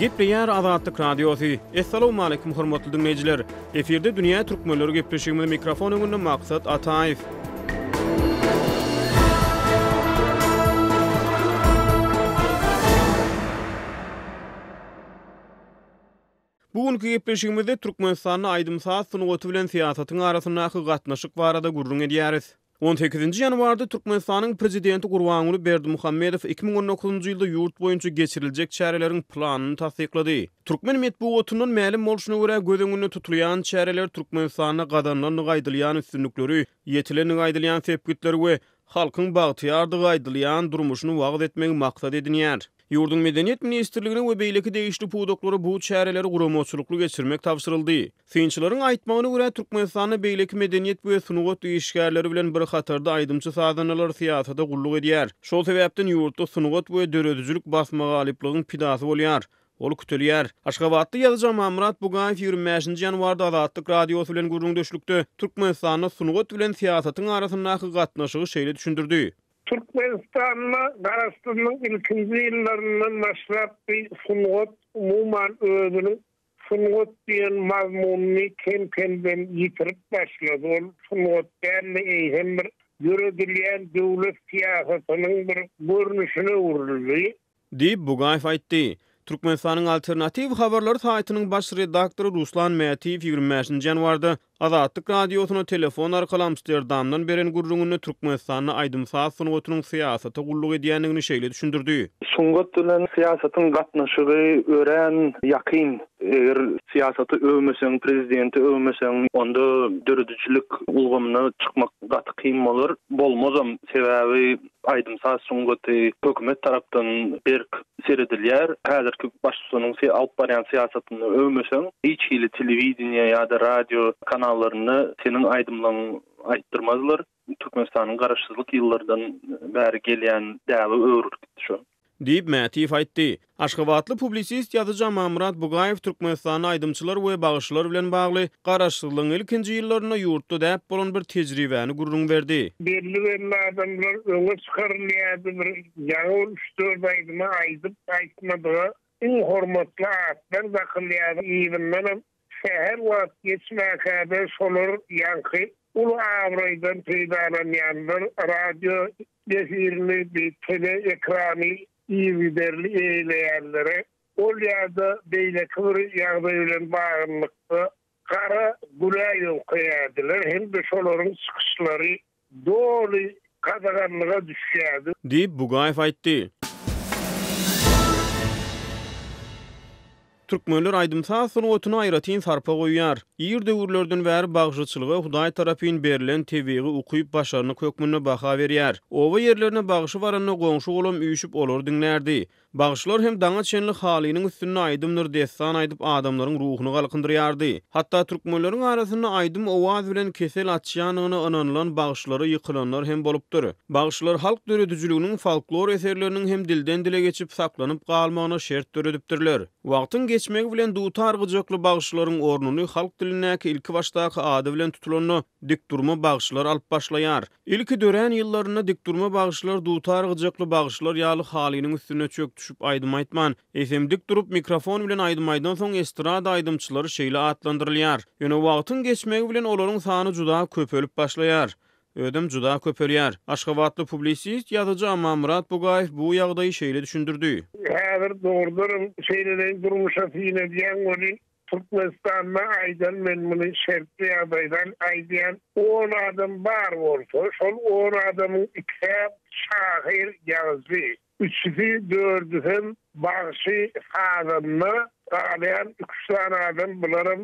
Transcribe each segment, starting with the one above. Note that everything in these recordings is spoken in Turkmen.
Gepleýär Azatlyk Radiosy. Essalawmaleýkim hormatly diňleýjiler. Efirde dünýä türkmenleri gepleşigimiz mikrofon öňünde Maksat Ataýew. Bu günki gepleşigimizde Türkmenistanda aýdym-saz sungaty bilen syýasatyň arasyndaky gatnaşyk barada gürrüň edýäris. On sekizinji ýanwarda Türkmenistanyň Prezidenti Gurbanguly Berdimuhamedow 2019-njy ýylda ýurt boýunça geçiriljek çäreleriň planyny tassyklady. Türkmen metbugatyndan mälim bolşuna görä, göz öňünde tutulýan çäreler Türkmenistanda gazanylandygy aýdylýan üstünlikleri, ýetilendigi aýdylýan sepgitleri we halkyň bagtyýardygy aýdylýan durmuşyny wagyz etmegi maksat edinýär. Ýurduň Medeniýet ministrligine we beýleki degişli pudaklara bu çäreleri guramaçylykly geçirmek tabşyryldy. Synçylaryň aýtmagyna görä, Türkmenistanda beýleki medeniýet we sungat işgärleri bilen bir hatarda aýdymçy-sazandalar syýasata gulluk edýär. Şol sebäpden ýurtda sungat we döredijilik basmagalyplygyň pidasy bolýar. Ol kütelýär. Aşgabatly ýazyjy Amanmyrat Bugaýew 25 nji ýanwarda Azatlyk Radiosy bilen gürrüňdeşlikde Türkmenistanda sungat bilen syýasatyň arasyndaky gatnaşygy şeýle düşündirdi. Türkmenistanda Garaşsyzlygyň ilkinji ýyllaryndan başlap bi sungat umuman özüniň sungat diýen mazmunyny kem-kemden ýitirip başlady. Ol sungat däl-de, eýsem bir ýöredilýän döwlet syýasatynyň bir görnüşine öwrüldi. Diýip, Bugaýew aýtdy. Türkmenistanyň Alternatiw habarlary saýtynyň baş redaktory Ruslan Mätiýew 25 nji ýanwarda Azatlyk Radiosyna telefon arkaly Amsterdamdan beren gürrüňinde Türkmenistanda aýdym-saz sungatynyň syýasata gulluk edýändigini şeýle düşündirdi. Sungat bilen syýasatyň gatnaşygy örän ýakyn. Eger syýasaty öwmeseň, prezidenti öwmeseň, onda döredijilik ulgamyna çykmak gaty kyn bolar. Bolmazam, sebäbi aýdym-saz sungaty hökümet tarapdan berk seredilýär. Häzirki baştutanyň alyp barýan syýasatyny öwmeseň, hiç hili telewideniýe ýa-da radio kanallarynda seniň aýdymlaryňy aýtdyrmazlar. Türkmenistanyň garaşsyzlyk ýyllardan bäri gelýän däbe öwrülip gitdi şo. Diýip, Mätiýew aýtdy. Aşgabatly publisist ýazyjy Amanmyrat Bugaýew Türkmenistanda aýdymçylar we bagşylar bilen bagly garaşsyzlygyň ilkinji ýyllarynda ýurtda däp bolan bir tejribäni gürrüň berdi. Belli-belli adamlar öňe çykarylýardy, bir ýaňy bir üç-dört aýdymy aýdyp, aýtmadyga iň hormatly atlar dakylýardy, yzyndanam sähel wagt geçmäkä-de şolar ýaňky uly abraýdan peýdalanýanlar radio efirini, bir tele ekrany yzygiderli eýeleýänlere ol ýa-da beýleki bir ýagdaý bilen baglylykda gara güle ýöňkeýärdiler hem-de şolaryň çykyşlary doly gadaganlyga düşýärdi. Diýip, Bugaýew aýtdy. Türkmenler aýdym-saz sungatyna aýratyn sarpa goýýar. Ir döwürlerden bäri bagşyçylyga Hudaý tarapyn berlen tebigy ukyp-başarnyk hökmünde baha berýär. Oba ýerlerine bagşy baranda goňşy-golam üýşüp olary diňlärdi. Bagşylar hem daňa çenli halynyň üstünde aýdymdyr dessan aýdyp adamlaryň ruhuny galkyndyrýardy. Hatda türkmenleriň arasynda aýdym-owaz bilen kesel açýandygyna ynanylan bagşylara ýykylanlar hem bolupdyr. Bagşylar halk döredijiliginiň folklor eserleriniň hem dilden-dile geçip saklanyp galmagyna şert döredipdirler. Wagtyň geçmegi bilen dutar gyjakly bagşylaryň ornuny halk dilindäki ilkibaşdaky ady bilen tutulanda dikdurma bagşylar alyp başlaýar. Ilki dörän ýyllarynda dikdurma bagşylar dutar gyjakly bagşylar ýaly halynyň üstünde çök düşüp aýdym aýtman, eýsem dik durup mikrofon bilen aýdym aýdansoň estrada aýdymçylary şeýle atlandyrylýar. Ýöne wagtyň geçmegi bilen olaryň sany juda köpelip başlaýar. Özem juda köpelýär. Aşgabatly publisist, ýazyjy Amanmyrat Bugaýew bu ýagdaýy şeýle düşündirdi. Häzir dogrudanam şeýleleýin durmuşa syn edýäň welin, Türkmenistanda aýdan men muny şertli ýagdaýdan aýdýan, on adam bar bolsa, şol on adamyň ikisä şahyr, ýazyjy. Üçüsi, dördüsem bagşy, sazanda, galýan iki-üç sany adam, bularam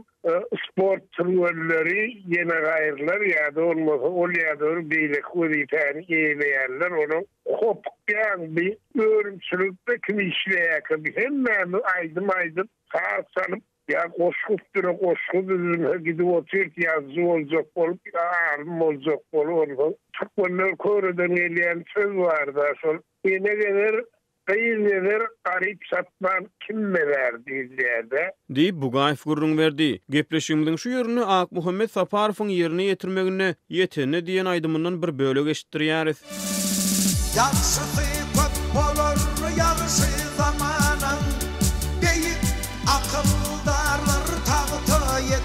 sport türgenleri, ýene gaýrylar ýa-da bolmasa ol ýa-da bir beýleki wezipäni eýeleýänler, onuň hopukýaň bi önümçilikde kim işleýärkä bi hemmämiz aýdym aýdyp, saz çalyp ýa goşgy üstüne goşgy düzülse gidip otyrys ýazyjy boljak bolup ýa alym boljak bolup onsoň türkmenler köreden gelýän söz barda şol ene gezer gyz gezer garyp çatman kim bezär diýilýärde. Diýip, Bugaýew gürrüň berdi. Gepleşigimiziň şu ýerinde Akmuhammet Saparowyň ýerine ýetirmeginde Ýetende diýen aýdymyndan bir bölek eşitdirýäris. Ýagşysy köp bolar ýagşy zamanaň, Beýik.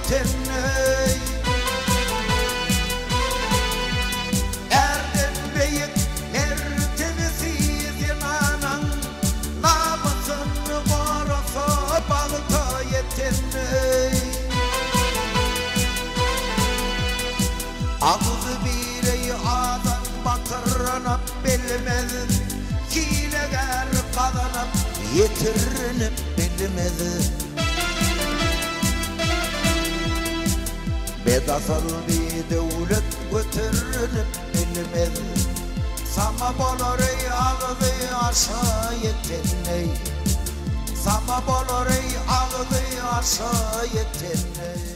ýeten-eý. Ärden beýik mertebesi zenanaň, Namysyny gorasa bagta ýeten-eý. Agzybirei azan batyrynyp bilmez, Hilegär gazanyp ýetirinip bilmez. Bedasyl bidöwlet göterinip bilmez. Saňa bolar eý agzy aşa ýeten-eý, Saňa bolar eý agzy aşa ýeten-eý.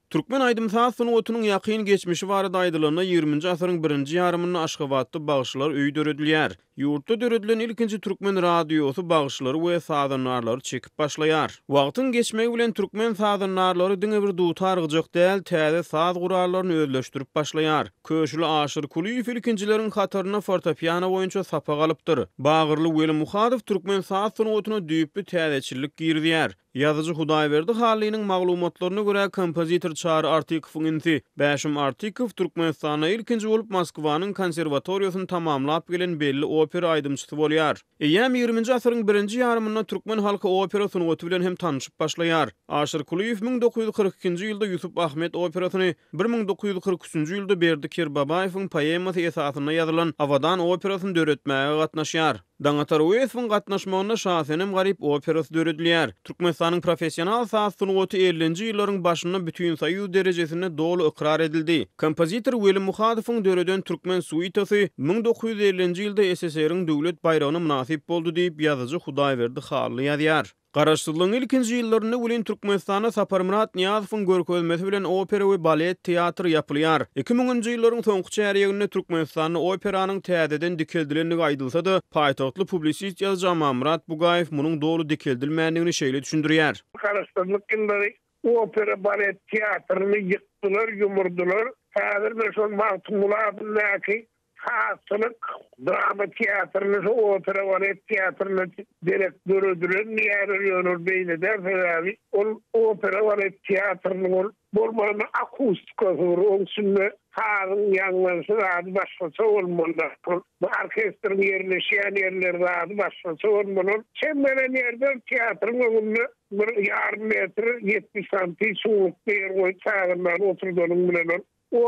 Türkmen aýdym-saz sungatynyň ýakyn geçmişi barada aýdylanda, ýigriminji asyryň birinji ýarymynda Aşgabatda bagşylar öýi döredilýär. Ýurtda döredilen ilkinji türkmen radiosy bagşylary we sazandarlary çekip başlaýar. Wagtyň geçmegi bilen türkmen sazandarlary diňe bir dutar-gyjak däl, täze saz gurallaryny özleşdirip başlaýar. Köşüli Aşyr Kulyýew ilkinjileriň hatarynda fortepiano boýunça sapak alypdyr. Bagyrly Weli Muhadow türkmen saz sungatyna düýpli täzeçillik girizýär. Ýazyjy Hudaýberdi Hallynyň maglumatlaryna görä, kompozitor Çary Artykowyň inisi Bäşim Artykow Türkmenistanda ilkinji bolup Moskwanyň konserwatoriýasyny tamamlap gelen belli opera aýdymçysy bolýar. Eýýäm ýigriminji asyryň birinji ýarymynda türkmen halky opera sungaty bilen hem tanşyp başlaýar. Aşyr Kulyýew 1942-nji ýylda Ýusup-Ahmet operasyny, 1943-nji ýylda Berdi Kerbabaýewiň poemasy esasynda ýazylan Abadan operasyny döretmäge gatnaşýar. Daňatar Öwezowyň gatnaşmagynda Şasenem-Garyp operasy döredilýär. Türkmenistanyň professional saz sungaty ellinji ýyllaryň başynda bütinsoýuz derejesinde doly ykrar edildi. Kompozitor Weli Muhadowyň döreden Türkmen suitasy 1950-nji ýylda SSR-iň Döwlet baýragyna mynasyp boldy diýip, ýazyjy Hudaýberdi Hally ýazýar. Garaşsyzlygyň ilkinji ýyllarynda welin Türkmenistanda Saparmyrat Nyýazowyň görkezmesi bilen opera we balet teatry ýapylýar. Iki müňünji ýyllaryň soňky çärýeginde Türkmenistanda operanyň täzeden dikeldilendigi aýdylsa-da, paýtagtly publisist ýazyjy Amanmyrat Bugaýew munuň doly dikeldilmändigini şeýle düşündirýär. Garaşsyzlyk ýyllary opera-balet teatryny ýykdylar, ýumurdylar. Häzir-de şol Magtymguly adyndaky Sazçylyk drama teatryny şu opera balet teatryna derek döredilen diýýärler ýöne ol beýle däl sebäbi ol opera balet teatrynyň ol bolmanda akustikasy bir oň içinde sazyň ýaňlanyşy zady başgaça bolmaly ol bu orkestriň ýerleşýän ýerleri zady başgaça bolmaly ol çem gelen ýerde teatryň öňünde bir ýarym metr 70 santi çuňlukda ýer goýup sazandany oturdanyň bilen ol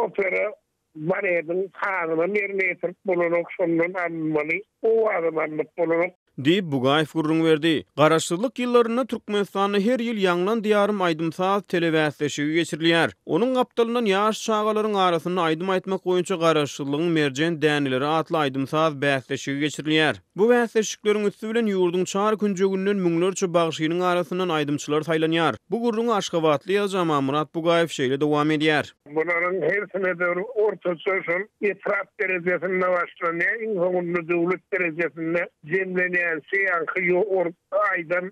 opera Balediň sazynam ýerine ýetirip bolanok, şondan alynmaly owazam alnyp bolanok. Diýip, Bugaýew gürrüň berdi. Garaşsyzlyk ýyllarynda Türkmenistanda her ýyl Ýaňlan Diýarym aýdym-saz telebäsleşigi geçirilýär. Onuň gapdalyndan ýaş çagalaryň arasynda aýdym aýtmak boýunça Garaşsyzlygyň merjen däneleri atly aýdym-saz bäsleşigi geçirilýär. Bu bäsleşikleriň üsti bilen ýurduň çar künjeginden müňlerçe bagşynyň arasyndan aýdymçylar saýlanýar. Bu gürrüňi aşgabatly ýazyjy Amanmyrat Bugaýew şeýle dowam edýär. Bularyň hersine-de bir ortaça şol etrap derejesinde başlanýar, iň soňunda döwlet derejesinde jemlenýänçä ýaňky aýdan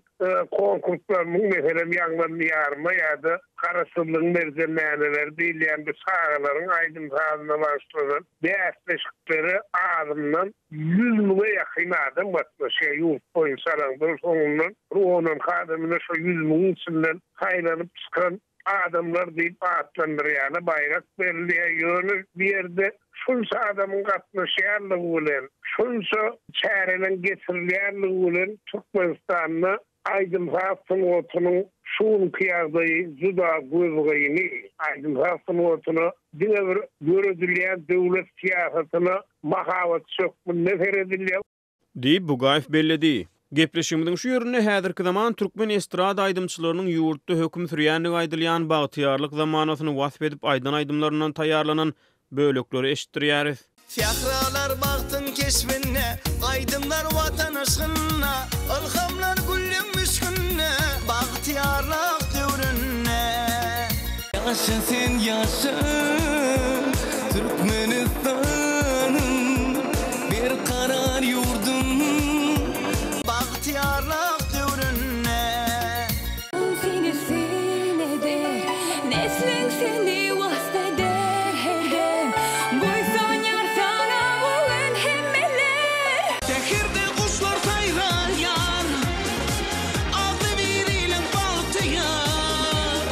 konkurslarymyň, meselem, Ýaňlan Diýaryma ýa-da Garaşsyzlygyň merjen däneleri diýilýän bu çagalaryň aýdym-sazyna bagyşlanan bäsleşiklere azyndan 100 müňe ýakyn adam gatnaşýar ýurt boýunça alaňda, soňundan bir on-onki adam ine şo 100 müňüň içinden saýlanyp çykan adamlar diýip atlandyrýana baýrak berilýär, ýöne bu ýerde şunça adamyň gatnaşýanlygy bilen, şunça çäreleriň geçirilýänligi bilen Türkmenistanda aýdym-saz sungatynyň şu günki ýagdaýy juda gözgyny. Aýdym-saz sungatyna diňe bir döredilýän döwlet syýasatyna mahabatçy hökmünde seredilýär. Diýip, Bugaýew belledi. Gepleşigimiziň şu ýerinde häzirki zaman türkmen estrada aýdymçylarynyň ýurtda höküm sürýändigi aýdylýan bagtyýarlyk zamanasyny wasp edip aýdan aýdymlaryndan taýýarlanan bölekleri eşitdirýäris. Sähralar bagtyň keşbinde, Aýdymlar Watan yşgynda, Ylhamlar gülleň müşkünde, Bagtyýarlyk döwründe. Ýaşa sen ýaşa Türkmenistanym Berkarar ýurdum Bagtyýarlyk döwründe. Seni syn eder, nesliň seni wasp eder her dem. Buýsanýar saňa bu gün hemmeler. Säherde guşlar saýraýar, Agzybir iliň bagtyýar.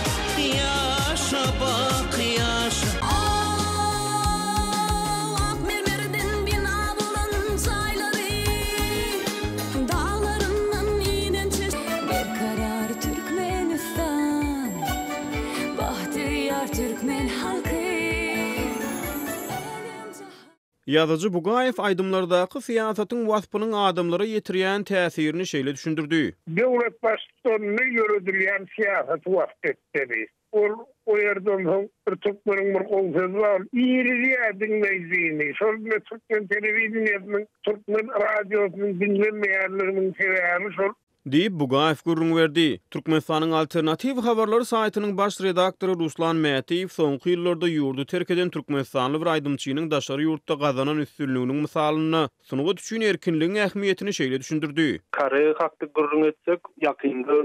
Türkmen halky Älem-jahan. Ýazyjy Bugaýew aýdymlardaky syýasatyň waspynyň adamlara ýetirýän täsirini şeýle düşündirdi. Döwlet Baştutanyny ýöredilýän syýasaty wasp etmeli. Ol o ýerde onsoň bir türkmeniň bir gowy sözi bar, ol irizýär diňleýjini. Şol ine türkmen telewideniýesiniň, türkmen radiosynyň diňlenmeýänliginiň sebäbi şol. Diýip, Bugaýew gürrüň berdi. Türkmenistanyň Alternatiw habarlary saýtynyň baş redaktory Ruslan Mätiýew soňky ýyllarda ýurdy terk eden türkmenistanly bir aýdymçynyň daşary ýurtda gazanan üstünliginiň mysalynda sungat üçin erkinligiň ähmiýetini şeýle düşündirdi. Koreýa hakda gürrüň etsek, ýakynda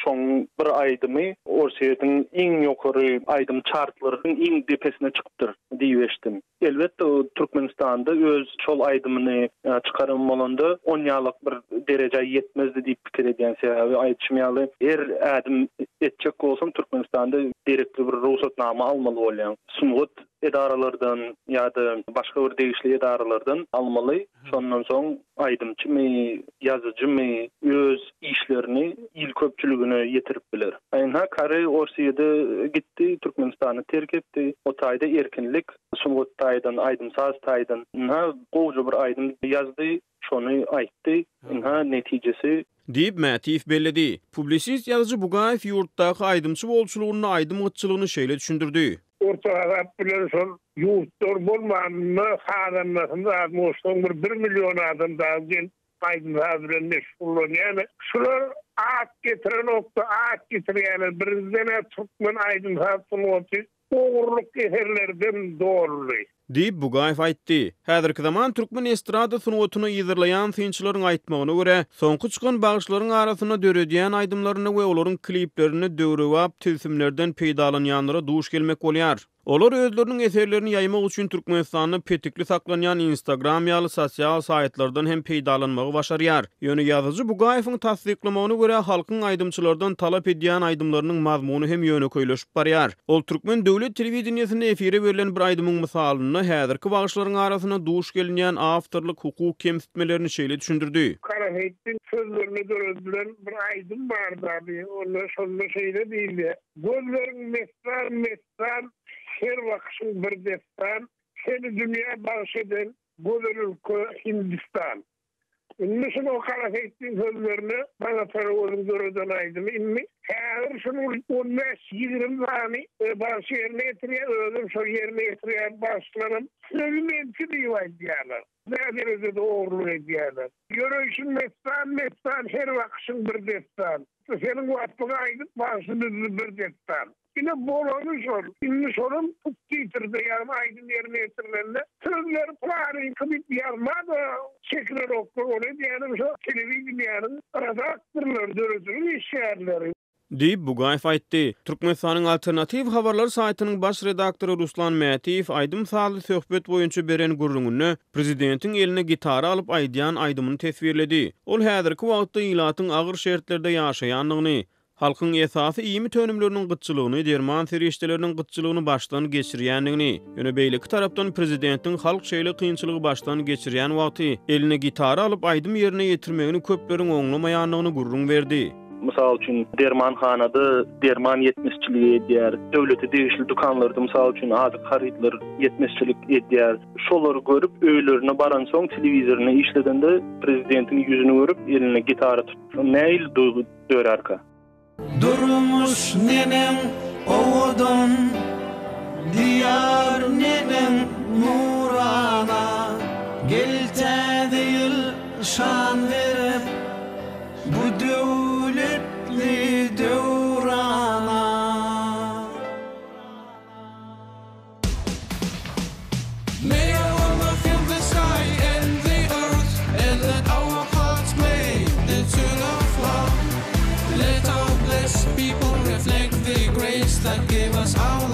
şoň bir aýdymy Orsýetiň iň ýokary aýdym çartlarynyň iň depesine çykypdyr diýip eşitdim. Elbetde, Türkmenistanda öz şol aýdymyny çykaran bolanda onýalak bir derejä ýetmezdi diýip pikir edýän. Sebäbi aýdyşym ýaly, her ädim etjek bolsaň Türkmenistanda gerekli bir rugsatnama almaly bolýaň. Sungat edaralardan ýa-da başga bir degişli edaralardan almaly. Şondan soň aýdymçymy, ýazyjymy öz işlerini il köpçüligine ýetirip biler. Ynha Kary Orsýede gitdi, Türkmenistany terk etdi. O taýda erkinlik, sungat taýdan, aýdym-saz taýdan. Ynha gowja bir aýdym ýazdy, şony aýtdy. Ynha netijesi. Diýip, Mätiýew belledi. Publisist ýazyjy Bugaýew ýurtdaky aýdymçy bolçulygynda aýdym gytçylygyny şeýle düşündirdi. Orta hasap bilen şol ýurtlar bolmanynda sazandasyny zadyny goşsaň bir bir million adam dagy gelip aýdym-saz bilen meşgullanýar. Şular at getirenokda at getirýärler. Birinjiden-ä türkmen aýdym-saz sungaty ogurlyk eserlerden doldy. Diýip, Bugaýew aýtdy. Häzirki zaman türkmen estrada sungatyny yzarlaýan synçylaryň aýtmagyna görä, soňky çykan bagşylaryň arasynda döredýän aýdymlarynda we olaryň kliplerinde döwrebap tilsimlerden peýdalanýanlara duş gelmek bolýar. Olar özleriniň eserlerini ýaýmak üçin Türkmenistanda petikli saklanýan Instagram ýaly sosial saýtlardan hem peýdalanmagy başarýar. Ýöne ýazyjy Bugaýewiň tassyklamagyna görä, halkyň aýdymçylardan talap edýän aýdymlarynyň mazmuny hem ýönekeýleşip barýar. Ol türkmen döwlet telewideniýesinde efire berlen bir aýdymyň mysalynda häzirki bagşylaryň arasynda duş gelinýän awtorlyk hukuk kemsitmelerini şeýle düşündirdi. Gara Seýitdiň sözlerine döredilen bir aýdym bar-da, onda şonda şeýle diýilýär, Gözleriň messan-messan, her bakyşyň bir dessan, Seni dünýä bagyş eden gözel ülke Hindistan. Indi şuny Gara Seýitdiň sözlerine Daňatar Öweziň döreden aýdymy indi häzir şuny on bäş-ýigrimi sany bagşy ýerine ýetirýär, özem şol ýerine ýetirýän bagşylaram sözi meňki diýip aýdýarlar. Nä derejede ogurlyk edýärler. Ýöreýşiň messan-messan, her bakyşyň bir dessan. Seniň waspyňy aýdyp bagşy düzdi bir dessan. Ine bolany şol. Indi şolam subtitrde ýagny aýdym ýerine ýetirilende sözleri pylanyňky diýip ýazma-da çekilenoklar ony edýänem şo telewideniýäniň redaktorlary döredijilik işgärleri. Diýip, Bugaýew aýtdy. Türkmenistanyň Alternatiw habarlar saýtynyň baş redaktory Ruslan Mätiýew aýdym-sazly söhbet boýunça beren gürrüňinde prezidentiň eline gitara alyp aýdýan aýdymyny teswirledi. Ol häzirki wagtda ilatyň agyr şertlerde ýaşaýandygyny, Halkyň esasy iýmit önümleriniň gytçylygyny, derman serişdeleriniň gytçylygyny başdan geçirýändigini, ýöne beýleki tarapdan prezidentiň halk şeýle kynçylygy başdan geçirýän wagty eline gitara alyp aýdym ýerine ýetirmegini köpleriň oňlamaýandygyny gürrüň berdi. Mysal üçin, dermanhanada derman ýetmezçiligi edýär, döwlete degişli dükanlarda, mysal üçin, azyk harytlar ýetmezçilik edýär. Şolary görüp, öýlerine baransoň, telewizoryny işledende prezidentiň ýüzüni görüp, eline gitara tutup, nähili duýgy dörärka? Durmuş neneň owadan, Diýar neneň nurana, Gel täze ýyl şan berip, Bu döwletli döwrana. May our love fill the sky and the earth And let our hearts play the tune of love Let our blessed people reflect the grace that gave us our life.